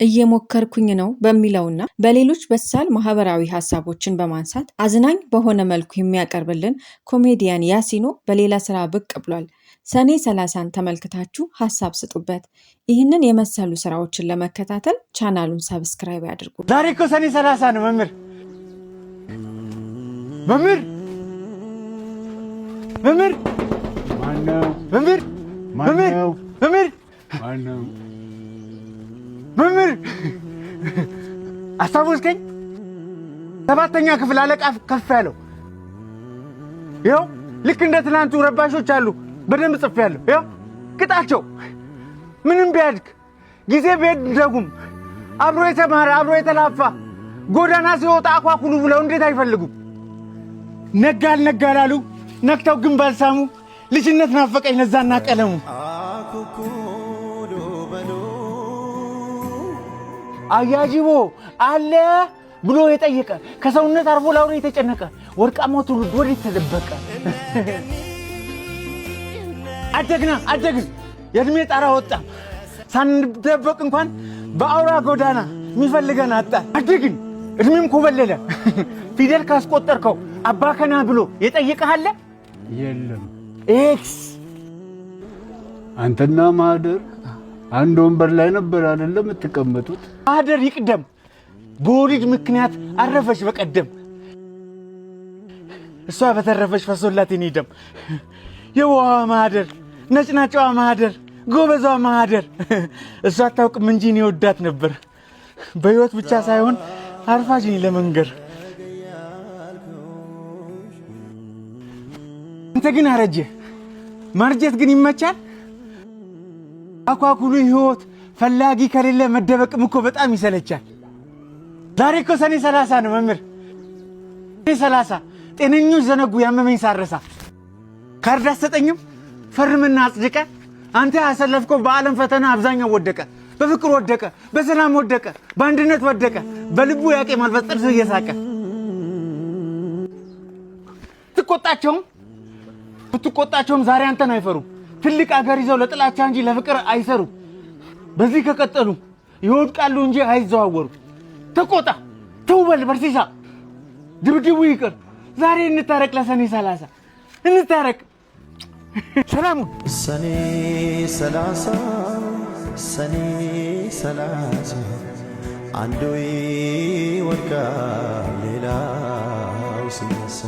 እየሞከርኩኝ ነው በሚለውና በሌሎች በሳል ማህበራዊ ሀሳቦችን በማንሳት አዝናኝ በሆነ መልኩ የሚያቀርብልን ኮሜዲያን ያሲኖ በሌላ ስራ ብቅ ብሏል። ሰኔ 30ን ተመልክታችሁ ሀሳብ ስጡበት። ይህንን የመሰሉ ስራዎችን ለመከታተል ቻናሉን subscribe ያድርጉ። ዛሬ እኮ ሰኔ 30 ነው። መምህር፣ መምህር፣ መምህር! ማነው? መምህር፣ መምህር! ማነው? መምህር! ማነው? መምህር፣ አስታወስከኝ? ሰባተኛ ክፍል አለቃ ከፍ ያለው። ይኸው ልክ እንደ ትናንቱ ረባሾች አሉ። በደንብ ጽፌያለሁ። ይኸው ቅጣቸው። ምንም ቢያድግ፣ ጊዜ ቢሄድ ደጉም አብሮ የተማረ፣ አብሮ የተላፋ ጎዳና ሲወጣ አኳኩሉ ብለው እንዴት አይፈልጉም? ነጋ አልነጋ ላሉ ነክተው ግን ባልሳሙ ልጅነት ናፈቀኝ ለዛና ቀለሙ። አያጅቦ አለ ብሎ የጠየቀ፣ ከሰውነት አርፎ ላውሬ የተጨነቀ ወርቃማው ትውልድ ወዴት ተደበቀ? አደግና አደግን፣ የእድሜ ጣራ ወጣ፣ ሳንደበቅ እንኳን በአውራ ጎዳና የሚፈልገን አጣ። አደግን፣ እድሜም ኮበለለ። ፊደል ካስቆጠርከው አባከና ብሎ የጠየቀህ አለ? የለም። X። አንተና ማህደር አንድ ወንበር ላይ ነበር አይደለም የምትቀመጡት? ማህደር ይቅደም፣ በወሊድ ምክንያት አረፈች በቀደም። እሷ በተረፈች ፈሶላት የኔ ደም። የዋዋ ማህደር፣ ነጭናጫዋ ማህደር፣ ጎበዟ ማህደር። እሷ አታውቅም እንጂ እኔ ወዳት ነበር። በህይወት ብቻ ሳይሆን አርፋጅ ነኝ ለመንገር። አንተ ግን አረጀ። ማርጀት ግን ይመቻል። አኳኩሉ ህይወት ፈላጊ ከሌለ መደበቅም እኮ በጣም ይሰለቻል። ዛሬ እኮ ሰኔ 30 ነው መምህር። ሰኔ 30 ጤነኞች ዘነጉ ያመመኝ ሳረሳ። ካርድ አትሰጠኝም? ፈርምና አጽድቀ። አንተ ያሰለፍከው በዓለም ፈተና አብዛኛው ወደቀ። በፍቅር ወደቀ፣ በሰላም ወደቀ፣ በአንድነት ወደቀ። በልቡ ያቄማል በጥርሱ እየሳቀ። ትቆጣቸውም ብትቆጣቸውም ዛሬ አንተን አይፈሩም። ትልቅ አገር ይዘው ለጥላቻ እንጂ ለፍቅር አይሰሩም። በዚህ ከቀጠሉ ይወድቃሉ እንጂ አይዘዋወሩም። ተቆጣ፣ ተውበል በርሲሳ፣ ድብድቡ ይቅር። ዛሬ እንታረቅ፣ ለሰኔ 30 እንታረቅ። ሰላሙን። ሰኔ 30፣ ሰኔ 30፣ አንዱ ይወድቃል ሌላው ሲነሳ።